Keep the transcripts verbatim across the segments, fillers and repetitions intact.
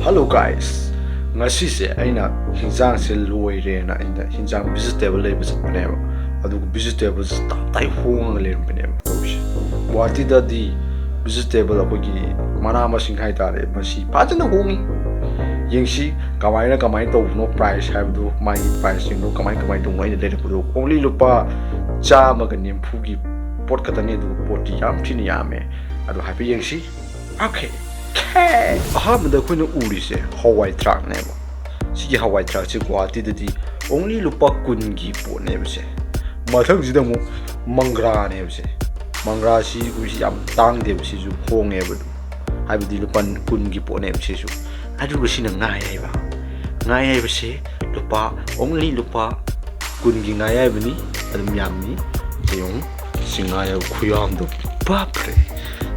Hello guys, ꯉꯁꯤꯁꯦ ꯑꯩꯅ ꯍꯤꯟꯖꯥꯡꯁꯦ ꯂꯣꯏꯔꯦꯅ ꯑꯩꯅ ꯍꯤꯟꯖꯥꯡ vegetable ꯂꯩꯕ ꯆꯠꯄꯅꯦꯕ꯫ ꯑꯗꯨꯒ vegetableꯁꯦ ꯇꯞꯇꯥꯏ ꯍꯣꯡꯉꯒ ꯂꯩꯔꯝꯕꯅꯦꯕ ꯇꯧꯔꯤꯁꯦ꯫ ꯒꯨꯍꯥꯇꯤꯗꯗꯤ vegetable, ꯑꯩꯈꯣꯏꯒꯤ ꯃꯅꯥ ꯃꯁꯤꯡ ꯍꯥꯏꯇꯥꯔꯦ, ꯃꯁꯤ ꯐꯖꯅ ꯍꯣꯡꯉꯤ꯫ ꯌꯦꯡꯁꯤ ꯀꯃꯥꯏꯅ ꯀꯃꯥꯏꯅ ꯇꯧꯕꯅꯣ, price ꯍꯥꯏꯕꯗꯨ, ꯃꯥꯒꯤ priceꯁꯤꯡꯗꯨ ꯀꯃꯥꯏ ꯀꯃꯥꯏꯅ ꯇꯧꯕꯅꯣ꯫ ꯑꯩꯅ ꯂꯩꯔꯛꯄꯗꯣ only ꯂꯨꯄꯥ ꯆꯥꯝꯃꯒ ꯅꯤꯐꯨꯒꯤ ꯄꯣꯠ ꯈꯛꯇꯅꯤ, ꯑꯗꯨꯒ ꯄꯣꯠꯇꯤ ꯌꯥꯝ ꯊꯤꯅ ꯌꯥꯝꯃꯦ꯫ ꯑꯗꯨ ꯍꯥꯏꯐꯦꯠ ꯌꯦꯡꯁꯤ꯫ Okay. ꯑꯍꯥꯟꯕꯗ ꯑꯩꯈꯣꯏꯅ ꯎꯔꯤꯁꯦ ꯍꯋꯥꯏ ꯊ꯭ꯔꯥꯛꯅꯦꯕ꯫ ꯁꯤꯒꯤ ꯍꯋꯥꯏ ꯊ꯭ꯔꯥꯛꯁꯦ ꯒꯨꯍꯥꯇꯤꯗꯗꯤ only ꯂꯨꯄꯥ ꯀꯨꯟꯒꯤ ꯄꯣꯠꯅꯦꯕꯁꯦ꯫ ꯃꯊꯪꯁꯤꯗ ꯑꯃꯨꯛ ꯃꯪꯒ꯭ꯔꯥꯅꯦꯕꯁꯦ꯫ ꯃꯪꯒ꯭ꯔꯥꯁꯤ ꯑꯩꯈꯣꯏꯁꯤ ꯌꯥꯝ ꯇꯥꯡꯗꯦꯕ, ꯁꯤꯁꯨ ꯍꯣꯡꯉꯦꯕ ꯑꯗꯨꯝ, ꯍꯥꯏꯕꯗꯤ ꯂꯨꯄꯥ ꯀꯨꯟꯒꯤ ꯄꯣꯠꯅꯦꯕ ꯁꯤꯁꯨ꯫ ꯑꯗꯨꯒ ꯁꯤꯅ ꯉꯥ ꯑꯌꯥꯏꯕ꯫ ꯉꯥ ꯑꯌꯥꯏꯕꯁꯦ ꯂꯨꯄꯥ, only ꯂꯨꯄꯥ ꯀꯨꯟꯒꯤ ꯉꯥ ꯑꯌꯥꯏꯕꯅꯤ, ꯑꯗꯨꯝ ꯌꯥꯝꯃꯤ꯫ ꯁꯤ ꯌꯦꯡꯉꯨ, ꯁꯤ ꯉꯥ ꯑꯌꯥꯏꯕ ꯈꯨꯌꯥꯝꯗꯣ, ꯕꯥꯞꯔꯦ꯫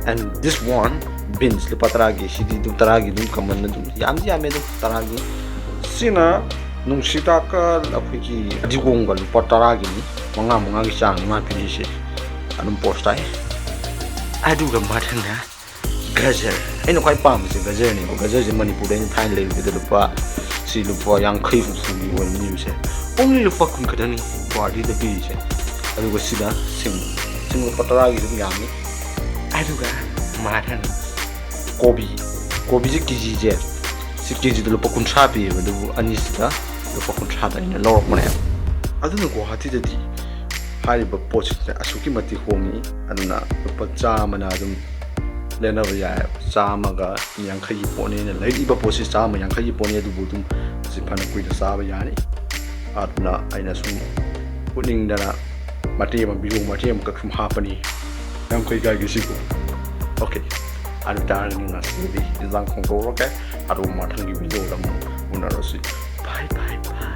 And this one, beans, ꯂꯨꯄꯥ ꯇꯔꯥꯒꯤ, ꯁꯤꯗꯤ ꯑꯗꯨꯝ ꯇꯔꯥꯒꯤ ꯑꯗꯨꯝ common ꯑꯗꯨꯝ ꯌꯥꯝꯗꯤ ꯌꯥꯝꯃꯦ ꯑꯗꯨꯝ ꯇꯔꯥꯒꯤ꯫ ꯁꯤꯅ ꯅꯨꯡꯁꯤꯗꯥꯛꯀ ꯑꯩꯈꯣꯏꯒꯤ ꯐꯗꯤꯒꯣꯝꯒ ꯂꯨꯄꯥ ꯇꯔꯥꯒꯤꯅꯤ, ꯃꯉꯥ ꯃꯉꯥꯒꯤ ꯆꯥꯡꯅꯤ ꯃꯥ ꯄꯤꯔꯤꯁꯦ꯫ ꯑꯗꯨꯝ ꯄꯣꯁ ꯇꯥꯏ꯫ ꯑꯗꯨꯒ ꯃꯊꯪꯅ ꯒꯖꯔ꯫ ꯑꯩꯅ ꯈ꯭ꯋꯥꯏ ꯄꯥꯝꯕꯁꯦ ꯒꯖꯔꯅꯦꯕ꯫ ꯒꯖꯔꯁꯦ ꯃꯅꯤꯄꯨꯔꯗ ꯑꯩꯅ ꯊꯥꯏꯅ ꯂꯩꯔꯨꯕꯗ ꯂꯨꯄꯥ, ꯁꯤ ꯂꯨꯄꯥ ꯌꯥꯡꯈꯩ ꯍꯨꯝꯐꯨꯒꯤ ꯑꯣꯏꯕꯅꯦꯕꯁꯦ꯫ Only ꯂꯨꯄꯥ ꯀꯨꯟ ꯈꯛꯇꯪꯅꯤ ꯒꯨꯍꯥꯇꯤꯗ ꯄꯤꯔꯤꯁꯦ꯫ ꯑꯗꯨꯒ ꯁꯤꯅ ꯁꯤꯡ꯫ ꯁꯤꯡ ꯂꯨꯄꯥ ꯇꯔꯥꯒꯤ ꯑꯗꯨꯝ ꯌꯥꯝꯃꯤ꯫ ꯑꯗꯨꯒ ꯃꯊꯪ ꯀꯣꯕꯤ꯫ ꯀꯣꯕꯤꯁꯦ ꯀꯦꯖꯤꯁꯦ, ꯁꯤ ꯀꯦꯖꯤꯗ ꯂꯨꯄꯥ ꯀꯨꯟꯊ꯭ꯔꯥ ꯄꯤꯌꯦꯕ, ꯑꯗꯨꯕꯨ ꯑꯅꯤꯁꯤꯗ ꯂꯨꯄꯥ ꯀꯨꯟꯊ꯭ꯔꯥꯗ ꯑꯩꯅ ꯂꯧꯔꯛꯄꯅꯦꯕ꯫ ꯑꯗꯨꯅ ꯒꯨꯍꯥꯇꯤꯗꯗꯤ ꯍꯥꯏꯔꯤꯕ ꯄꯣꯠꯁꯤꯡꯁꯦ ꯑꯁꯨꯛꯀꯤ ꯃꯇꯤꯛ ꯍꯣꯡꯉꯤ꯫ ꯑꯗꯨꯅ ꯂꯨꯄꯥ ꯆꯥꯝꯃꯅ ꯑꯗꯨꯝ ꯂꯦꯟꯅꯕ ꯌꯥꯏꯑꯕ꯫ ꯆꯥꯝꯃꯒ ꯌꯥꯡꯈꯩꯒꯤ ꯄꯣꯠꯅꯦ ꯑꯩꯅ ꯂꯩꯔꯤꯕ ꯄꯣꯠꯁꯤ, ꯆꯥꯝꯃ ꯌꯥꯡꯈꯩꯒꯤ ꯄꯣꯠꯅꯤ, ꯑꯗꯨꯕꯨ ꯑꯗꯨꯝ ꯁꯤ ꯐꯅ ꯀꯨꯏꯅ ꯆꯥꯕ ꯌꯥꯅꯤ꯫ ꯑꯗꯨꯅ ꯑꯩꯅ ꯁꯨꯝ ꯎꯠꯅꯤꯡꯗꯅ ꯃꯇꯦꯛ ꯑꯃ, video ꯃꯇꯦꯛ ꯑꯃꯈꯛ ꯁꯨꯝ ꯍꯥꯞꯄꯅꯤ꯫ ꯌꯥꯝ ꯀꯩ ꯀꯥꯏꯒꯦ ꯁꯤꯕꯨ? Okay, ꯑꯗꯨ ꯇꯥꯔꯒꯗꯤ ꯉꯁꯤꯗꯤ ꯏꯟꯖꯥꯡ ꯊꯣꯡꯗꯣꯛꯎꯔꯒꯦ꯫ ꯑꯗꯨꯒ ꯃꯊꯪꯒꯤ videoꯗ ꯑꯃꯨꯛ ꯎꯅꯔꯁꯤ꯫ Bye, bye, bye.